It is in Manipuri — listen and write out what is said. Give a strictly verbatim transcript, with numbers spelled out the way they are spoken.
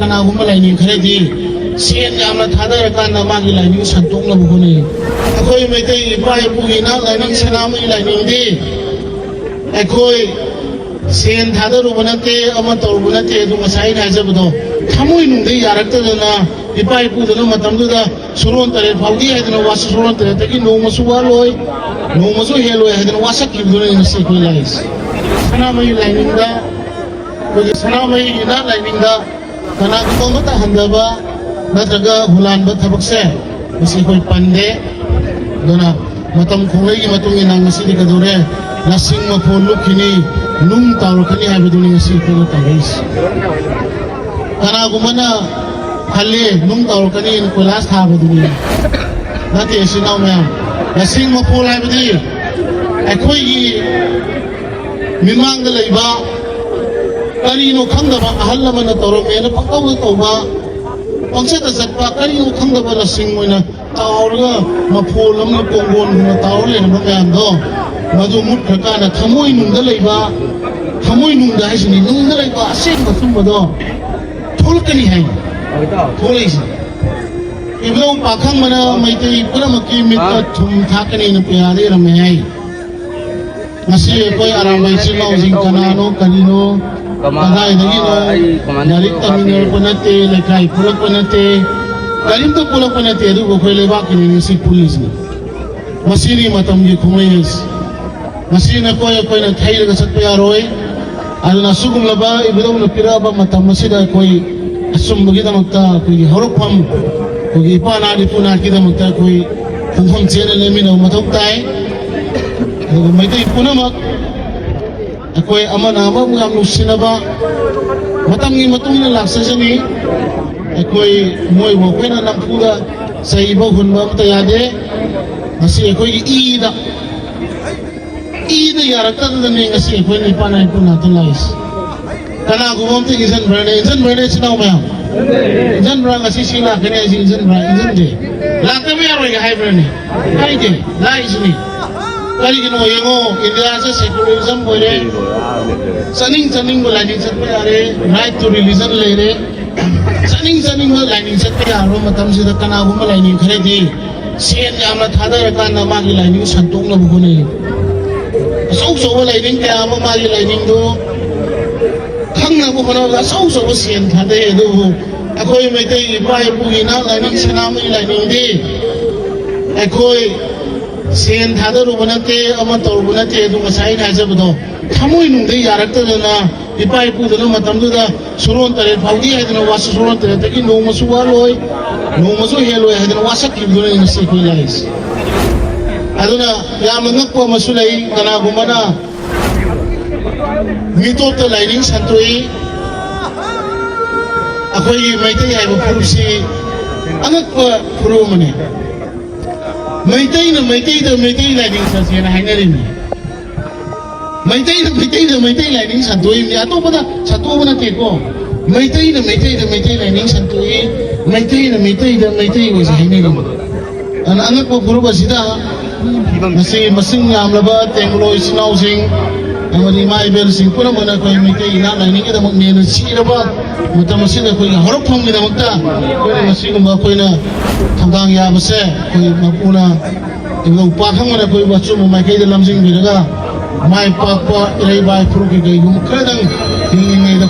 ꯀꯅꯥꯒꯨꯝꯕ ꯂꯥꯏꯅꯤꯡ ꯈꯔꯗꯤ ꯁꯦꯟ ꯌꯥꯝꯅ ꯊꯥꯗꯔꯀꯥꯟꯗ ꯃꯥꯒꯤ ꯂꯥꯏꯅꯤꯡ ꯁꯟꯇꯣꯛꯅꯕ ꯍꯣꯠꯅꯩ꯫ ꯑꯩꯈꯣꯏ ꯃꯩꯇꯩ ꯏꯄꯥ ꯏꯄꯨꯒꯤ ꯏꯅꯥꯠ ꯂꯥꯏꯅꯤꯡ ꯁꯅꯥꯃꯍꯤ ꯂꯥꯏꯅꯤꯡꯗꯤ ꯑꯩꯈꯣꯏ ꯁꯦꯟ ꯊꯥꯗꯔꯨꯕ ꯅꯠꯇꯦ, ꯑꯃ ꯇꯧꯔꯨꯕ ꯅꯠꯇꯦ꯫ ꯑꯗꯨ ꯉꯁꯥꯏ ꯑꯩꯅ ꯍꯥꯏꯖꯕꯗꯣ, ꯊꯃꯣꯏꯅꯨꯡꯗ ꯌꯥꯔꯛꯇꯗꯅ ꯏꯄꯥ ꯏꯄꯨꯗꯨꯅ ꯃꯇꯝꯗꯨꯗ ꯁꯨꯔꯣꯟ ꯇꯔꯦꯠ ꯐꯥꯎꯗꯤ ꯍꯥꯏꯗꯅ ꯋꯥꯁ-, ꯁꯨꯔꯣꯟ ꯇꯔꯦꯠꯇꯒꯤ ꯅꯣꯡꯃꯁꯨ ꯋꯥꯠꯂꯣꯏ, ꯅꯣꯡꯃꯁꯨ ꯍꯦꯜꯂꯣꯏ ꯍꯥꯏꯗꯅ ꯋꯥꯁꯛꯈꯤꯕꯗꯨꯅ ꯉꯁꯤ ꯑꯩꯈꯣꯏ ꯂꯥꯛꯏꯁꯦ꯫ ꯁꯅꯥꯃꯍꯤ ꯂꯥꯏꯅꯤꯡꯗ, ꯑꯩꯈꯣꯏꯒꯤ ꯁꯅꯥꯃꯍꯤ ꯏꯅꯥꯠ ꯂꯥꯏꯅꯤꯡꯗ ꯀꯅꯥꯒꯨꯝꯕ ꯑꯃꯠꯇ ꯍꯟꯊꯕ ꯅꯠꯇ꯭ꯔꯒ ꯍꯨꯂꯥꯟꯕ ꯊꯕꯛꯁꯦ ꯃꯁꯤ ꯑꯩꯈꯣꯏ ꯄꯟꯗꯦ꯫ ꯑꯗꯨꯅ ꯃꯇꯝ ꯈꯣꯡꯂꯩꯒꯤ ꯃꯇꯨꯡ ꯏꯟꯅ ꯉꯁꯤꯗꯤ ꯀꯩꯗꯧꯔꯦ? ꯂꯁꯤꯡ ꯃꯐꯣꯟ ꯂꯨꯞꯈꯤꯅꯤ, ꯅꯨꯡ ꯇꯥꯎꯔꯛꯀꯅꯤ ꯍꯥꯏꯕꯗꯨꯅꯤ ꯉꯁꯤ ꯑꯩꯈꯣꯏꯅ ꯇꯧꯔꯛꯏꯁꯦ꯫ ꯀꯅꯥꯒꯨꯝꯕꯅ ꯈꯜꯂꯦ ꯅꯨꯡ ꯇꯥꯎꯔꯛꯀꯅꯤꯅ ꯀꯣꯏꯂꯥꯁ ꯊꯥꯕꯗꯨꯅꯤ꯫ ꯅꯠꯇꯦ, ꯏꯆꯤꯟ ꯏꯅꯥꯎ ꯃꯌꯥꯝ, ꯂꯁꯤꯡ ꯃꯐꯣꯜ ꯍꯥꯏꯕꯗꯤ ꯑꯩꯈꯣꯏꯒꯤ ꯃꯤꯃꯥꯡꯗ ꯂꯩꯕ ꯀꯔꯤꯅꯣ ꯈꯪꯗꯕ ꯑꯍꯜ ꯂꯃꯟꯅ ꯇꯧꯔꯝꯃꯦꯅ ꯄꯪꯇꯧꯗ ꯇꯧꯕ, ꯄꯪꯆꯠꯇ ꯆꯠꯄ, ꯀꯔꯤꯅꯣ ꯈꯪꯗꯕ ꯂꯁꯤꯡ ꯑꯣꯏꯅ ꯇꯥꯎꯔꯒ ꯃꯐꯣꯜ ꯑꯃꯅ ꯀꯣꯡꯒꯣꯟꯒꯨꯝꯅ ꯇꯥꯎꯔ ꯂꯩꯔꯝꯕ ꯃꯌꯥꯝꯗꯣ, ꯃꯗꯨ ꯃꯨꯠꯈ꯭ꯔꯀꯥꯟꯗ ꯊꯃꯣꯏꯅꯨꯡꯗ ꯂꯩꯕ, ꯊꯃꯣꯏꯅꯨꯡꯗ ꯍꯥꯏꯁꯤꯅꯤ, ꯅꯨꯡꯗ ꯂꯩꯕ ꯑꯁꯦꯡꯕ ꯑꯆꯨꯝꯕꯗꯣ ꯊꯣꯛꯂꯛꯀꯅꯤ ꯍꯥꯏ꯫ ꯊꯣꯛꯂꯛꯏꯁꯦ꯫ ꯏꯕꯨꯙꯧ ꯄꯥꯈꯪꯕꯅ ꯃꯩꯇꯩ ꯄꯨꯝꯅꯃꯛꯀꯤ ꯃꯤꯠꯇ ꯊꯨꯝ ꯊꯥꯛꯀꯅꯤꯅ ꯄꯤꯌꯥꯗ ꯏꯔꯝꯃꯦ ꯍꯥꯏ꯫ ꯉꯁꯤ ꯑꯩꯈꯣꯏ ꯑꯔꯥꯝꯕ ꯏꯆꯤꯜ ꯏꯅꯥꯎꯁꯤꯡ ꯀꯅꯥꯅꯣ ꯀꯔꯤꯅꯣ, ꯀꯗꯥꯏꯗꯒꯤꯅꯣ, ꯂꯥꯏꯔꯤꯛ ꯇꯝꯃꯤꯟꯅꯔꯛꯄ ꯅꯠꯇꯦ, ꯂꯩꯀꯥꯏ ꯄꯨꯜꯂꯛꯄ ꯅꯠꯇꯦ, ꯀꯔꯤꯝꯇ ꯄꯨꯜꯂꯛꯄ ꯅꯠꯇꯦ, ꯑꯗꯨꯕꯨ ꯑꯩꯈꯣꯏ ꯂꯩꯕꯥꯛꯀꯤꯅꯤ ꯉꯁꯤ ꯄꯨꯜꯂꯤꯁꯤꯅꯤ꯫ ꯃꯁꯤꯅꯤ ꯃꯇꯝꯒꯤ ꯈꯣꯡꯂꯩ ꯍꯥꯏꯁꯤ꯫ ꯃꯁꯤ ꯅꯈꯣꯏ ꯑꯩꯈꯣꯏꯅ ꯊꯩꯔꯒ ꯆꯠꯄ ꯌꯥꯔꯣꯏ꯫ ꯑꯗꯨꯅ ꯑꯁꯤꯒꯨꯝꯂꯕ ꯏꯕꯨꯙꯧꯅ ꯄꯤꯔꯛꯑꯕ ꯃꯇꯝ ꯑꯁꯤꯗ ꯑꯩꯈꯣꯏ ꯑꯆꯨꯝꯕꯒꯤꯗꯃꯛꯇ, ꯑꯩꯈꯣꯏꯒꯤ ꯍꯧꯔꯛꯐꯝ, ꯑꯩꯈꯣꯏꯒꯤ ꯏꯄꯥ ꯅꯥꯠ ꯏꯄꯨ ꯅꯥꯠꯀꯤꯗꯃꯛꯇ ꯑꯩꯈꯣꯏ ꯈꯣꯡꯐꯝ ꯆꯦꯠꯅ ꯂꯦꯞꯃꯤꯟꯅꯕ ꯃꯊꯧ ꯇꯥꯏ꯫ ꯑꯗꯨꯒ ꯃꯩꯇꯩ ꯄꯨꯝꯅꯃꯛ ꯑꯩꯈꯣꯏ ꯑꯃꯅ ꯑꯃꯕꯨ ꯌꯥꯝ ꯅꯨꯡꯁꯤꯅꯕ, ꯃꯇꯝꯒꯤ ꯃꯇꯨꯡ ꯏꯟꯅ ꯂꯥꯛꯆꯁꯅꯤ꯫ ꯑꯩꯈꯣꯏ ꯃꯣꯏꯕꯨ ꯑꯩꯈꯣꯏꯅ ꯅꯝꯐꯨꯗ ꯆꯩꯕ ꯍꯨꯟꯕ ꯑꯃꯠꯇ ꯌꯥꯗꯦ꯫ ꯃꯁꯤ ꯑꯩꯈꯣꯏꯒꯤ ꯏꯗ, ꯏꯗ ꯌꯥꯔꯛꯇꯗꯅꯅꯦ ꯉꯁꯤ ꯑꯩꯈꯣꯏꯅ ꯏꯄꯥ ꯅꯥꯏ ꯄꯨꯟꯅ ꯉꯥꯛꯇ ꯂꯥꯛꯏꯁꯦ꯫ ꯀꯅꯥꯒꯨꯝꯕ ꯑꯝꯇ ꯏꯟꯖꯟꯕ꯭ꯔꯅꯦ? ꯏꯟꯖꯟꯕ꯭ꯔꯅꯦ, ꯏꯆꯤꯟ ꯏꯅꯥꯎ ꯃꯌꯥꯝ? ꯏꯟꯖꯟꯕ꯭ꯔꯥ? ꯉꯁꯤ ꯁꯤ ꯂꯥꯛꯀꯅꯤ ꯍꯥꯏꯁꯤ ꯏꯟꯖꯟꯕ꯭ꯔꯥ? ꯏꯟꯖꯟꯗꯦ꯫ ꯂꯥꯛꯇꯕ ꯌꯥꯔꯣꯏꯒ ꯍꯥꯏꯕ꯭ꯔꯅꯦ? ꯍꯥꯏꯗꯦ꯫ ꯂꯥꯛꯏꯁꯤꯅꯤ꯫ ꯀꯔꯤꯒꯤꯅꯣ ꯌꯦꯡꯉꯣ, ꯏꯟꯗꯤꯌꯥꯁꯦ secularism ꯑꯣꯏꯔꯦ꯫ ꯆꯠꯅꯤꯡ ꯆꯠꯅꯤꯡꯕ ꯂꯥꯏꯅꯤꯡ ꯆꯠꯄ ꯌꯥꯔꯦ, right to religion ꯂꯩꯔꯦ꯫ ꯂꯥꯏꯅꯤꯡ ꯆꯠꯄ ꯌꯥꯔꯕ ꯃꯇꯝꯁꯤꯗ ꯀꯅꯥꯒꯨꯝꯕ ꯂꯥꯏꯅꯤꯡ ꯈꯔꯗꯤ ꯁꯦꯟ ꯌꯥꯝꯅ ꯊꯥꯗꯔꯀꯥꯟꯗ ꯃꯥꯒꯤ ꯂꯥꯏꯅꯤꯡ ꯁꯟꯇꯣꯛꯅꯕ ꯍꯣꯠꯅꯩ꯫ ꯑꯆꯧ ꯑꯆꯧꯕ ꯂꯥꯏꯅꯤꯡ ꯀꯌꯥ ꯑꯃ ꯃꯥꯒꯤ ꯂꯥꯏꯅꯤꯡꯗꯨ ꯈꯪꯅꯕ ꯍꯣꯠꯅꯕꯗ ꯑꯆꯧ ꯑꯆꯧꯕ ꯁꯦꯟ ꯊꯥꯗꯩ꯫ ꯑꯗꯨꯕꯨ ꯑꯩꯈꯣꯏ ꯃꯩꯇꯩ ꯏꯄꯥ ꯏꯄꯨꯒꯤ ꯏꯅꯥꯛ ꯂꯥꯏꯅꯤꯡ ꯁꯅꯥꯃꯍꯤ ꯂꯥꯏꯅꯤꯡꯗꯤ ꯑꯩꯈꯣꯏ ꯁꯦꯟ ꯊꯥꯗꯔꯨꯕ ꯅꯠꯇꯦ, ꯑꯃ ꯇꯧꯔꯨꯕ ꯅꯠꯇꯦ꯫ ꯑꯗꯨ ꯉꯁꯥꯏ ꯑꯩꯅ ꯍꯥꯏꯖꯕꯗꯣ ꯊꯃꯣꯏꯅꯨꯡꯗ ꯌꯥꯔꯛꯇꯗꯅ ꯏꯄꯥ ꯏꯄꯨꯗꯨꯅ ꯃꯇꯝꯗꯨꯗ ꯁꯨꯔꯣꯟ ꯇꯔꯦꯠ ꯐꯥꯎꯗꯤ ꯍꯥꯏꯗꯅ ꯋꯥꯁꯨ ꯁꯨꯔꯣꯟ ꯇꯔꯦꯠꯇꯒꯤ ꯅꯣꯡꯃꯁꯨ ꯋꯥꯠꯂꯣꯏ, ꯅꯣꯡꯃꯁꯨ ꯍꯦꯜꯂꯣꯏ ꯍꯥꯏꯗꯅ ꯋꯥꯁꯛꯈꯤꯕꯗꯨꯅ ꯉꯁꯤ ꯑꯩꯈꯣꯏ ꯂꯥꯛꯏꯁꯦ꯫ ꯑꯗꯨꯅ ꯌꯥꯝꯅ ꯉꯛꯄ ꯑꯃꯁꯨ ꯂꯩ꯫ ꯀꯅꯥꯒꯨꯝꯕꯅ ꯃꯤꯇꯣꯞꯇ ꯂꯥꯏꯅꯤꯡ ꯁꯟꯇꯣꯛꯏ꯫ ꯑꯩꯈꯣꯏꯒꯤ ꯃꯩꯇꯩ ꯍꯥꯏꯕ ꯐꯨꯔꯨꯞꯁꯤ ꯑꯉꯛꯄ ꯐꯨꯔꯨꯞ ꯑꯃꯅꯤ꯫ ꯃꯩꯇꯩꯅ ꯃꯩꯇꯩꯗ ꯃꯩꯇꯩ ꯂꯥꯏꯅꯤꯡ ꯆꯠꯁꯦꯅ ꯍꯥꯏꯅꯔꯤꯅꯤ꯫ ꯃꯩꯇꯩꯅ ꯃꯩꯇꯩꯗ ꯃꯩꯇꯩ ꯂꯥꯏꯅꯤꯡ ꯁꯟꯇꯣꯛꯏꯅꯤ, ꯑꯇꯣꯞꯄꯗ ꯁꯟꯇꯣꯛꯄ ꯅꯠꯇꯦꯀꯣ꯫ ꯃꯩꯇꯩꯅ ꯃꯩꯇꯩꯗ ꯃꯩꯇꯩ ꯂꯥꯏꯅꯤꯡ ꯁꯟꯇꯣꯛꯏ, ꯃꯩꯇꯩꯅ ꯃꯩꯇꯩꯗ ꯃꯩꯇꯩ ꯑꯣꯏꯁꯦ ꯍꯥꯏꯅꯔꯤꯅꯤ꯫ ꯑꯗꯨꯅ ꯑꯉꯛꯄ ꯐꯨꯔꯨꯞ ꯑꯁꯤꯗ ꯉꯁꯤ ꯃꯁꯤꯡ ꯌꯥꯝꯂꯕ ꯇꯦꯡꯒꯣꯂꯣ ꯏꯆꯤꯟ ꯏꯅꯥꯎꯁꯤꯡ ꯑꯃꯗꯤ ꯏꯃꯥ ꯏꯕꯦꯜꯁꯤꯡ ꯄꯨꯝꯅꯃꯛꯅ ꯑꯩꯈꯣꯏ ꯃꯩꯇꯩ ꯏꯅꯥꯠ ꯂꯥꯏꯅꯤꯡꯒꯤꯗꯃꯛ ꯅꯦꯟꯅ ꯁꯤꯔꯕ ꯃꯇꯝ ꯑꯁꯤꯗ ꯑꯩꯈꯣꯏꯒꯤ ꯍꯧꯔꯛꯐꯝꯒꯤꯗꯃꯛꯇ ꯑꯩꯈꯣꯏꯅ ꯃꯁꯤꯒꯨꯝꯕ ꯑꯩꯈꯣꯏꯅ ꯊꯧꯗꯥꯡ ꯌꯥꯕꯁꯦ ꯑꯩꯈꯣꯏ ꯃꯄꯨꯅ ꯏꯕꯨꯙꯧ ꯄꯥꯈꯪꯕꯅ ꯑꯩꯈꯣꯏꯕꯨ ꯑꯆꯨꯝꯕ ꯃꯥꯏꯀꯩꯗ ꯂꯝꯖꯤꯡꯕꯤꯔꯒ ꯃꯥꯏ ꯄꯥꯛꯄ ꯏꯔꯩꯕꯥꯏ ꯐꯨꯔꯨꯞꯀꯤ ꯀꯩꯒꯨꯝꯕ ꯈꯔꯗꯪ ꯍꯤꯡꯂꯤꯉꯩꯗ